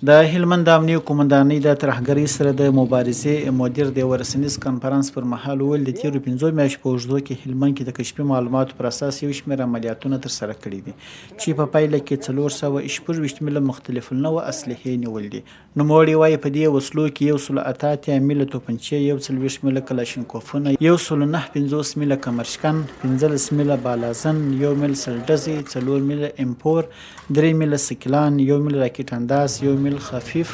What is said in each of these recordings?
د هلمند د امنیې قومندانۍ د ترهګرۍ سره د مبارزې مدیر د یوه رسنیز کنفرانس پر مهال وویل، د تېرو پنځو میاشتو په اوږدو کې هلمند کې د کشفي معلوماتو پر اساس یو شمېر عملیاتونه ترسره کړي دي، چې په پایله کې 426 میله مختلف النوع اسلحې نیول دي. نوموړی وايي، په دې وسلو کې 188 میله توپنچې، 41 میله کلاشینکوفونه، 159 میله کمرشکن، 15 میله بالازن، یو میل سلډزې، څلور میله ایم فور، درې میله سکلان، یو میل راکټ انداز، یو میل خفیف،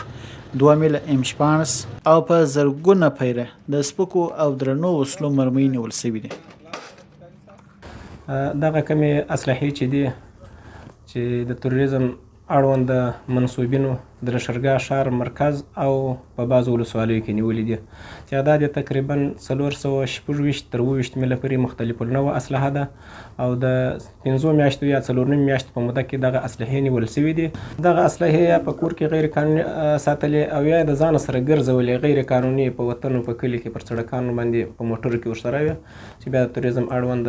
دوه میله ایم 16 او په زرګونه پیره د سپکو او درنو وسلو مرمۍ نیول شوي دي. دغه کومې اسلحې چې دي چې د تروریزم اړوند منسوبینو د لښکرګاه ښار مرکز او په بعضو ولسوالیو کې نیولي دي. تعداد یې تقریبا 426 تر 27 میله پورې مختلف النوع اسلحه ده او د پنځو میاشتو یا څلور نیم میاشتو په موده کې دغه اسلحې نیول شوي دي. دغه اسلحې یا په کور کې غیر قانوني ساتلې او یا د ځانه سره ګرځولې غیر قانوني په وطن او په کلي کې پر سړکانو باندې په موټرو کې ورسره وې چې بیا د توریزم اړوند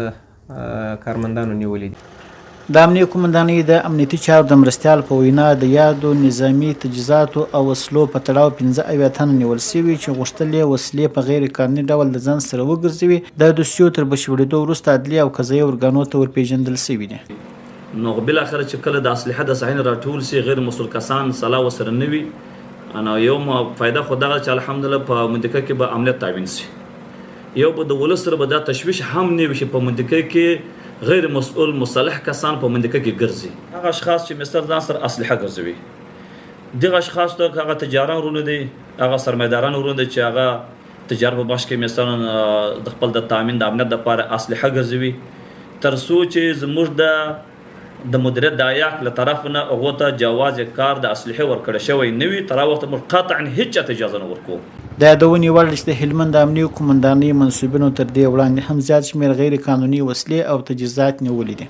کارمندانو نیولي دي. د امنیې قومندانۍ د امنیتي چارو د مرستیال په وینا، د یادو نظامي تجهیزاتو او وسلو په تړاو 75 تنه نیول شوي چې غوښتل یې وسلې په غیر قانوني ډول د ځان سره وګرځوي، د دوسیو تر بشپړېدو وروسته عدلي او قضايي ارګانو ته ورپېژندل شوي دي. نو بالاخره چې کله د اسلحه د ساحې نه راټول شي، غیر مسؤل کسان سلا ورسره نه وي، نو یو فایده خو دغه چې الحمدلله په منطقه کې به امنیت تامین شي. یو به د ولس سره به دا تشویش هم نه وي چې په منطقه کې غیر مسؤل مسلح کسان په منطقه کې ګرځي. هغه اشخاص چې مثلا ځان سره اسلحه ګرځوي، دغه اشخاص ته هغه تجاران ورونه دي، هغه سرمایداران ورونه دي چې هغه تجارت په بخش کې مثلا د خپل د تامین د امنیت لپاره اسلحه ګرځوي، تر څو چې زموږ د د مدیریت د ایاک له طرف نه هغو ته جواز کار د اسلحې ورکړی شوی نه وي، تر هغه وخته موږ قطعا هیچا ته اجازه نه ورکوو. د یادونې وړ ده چې د هلمند د امنیې قومندانۍ منسوبینو تر دې وړاندې هم زیات شمېر غیر قانوني وسلې او تجهیزات نیولي دي.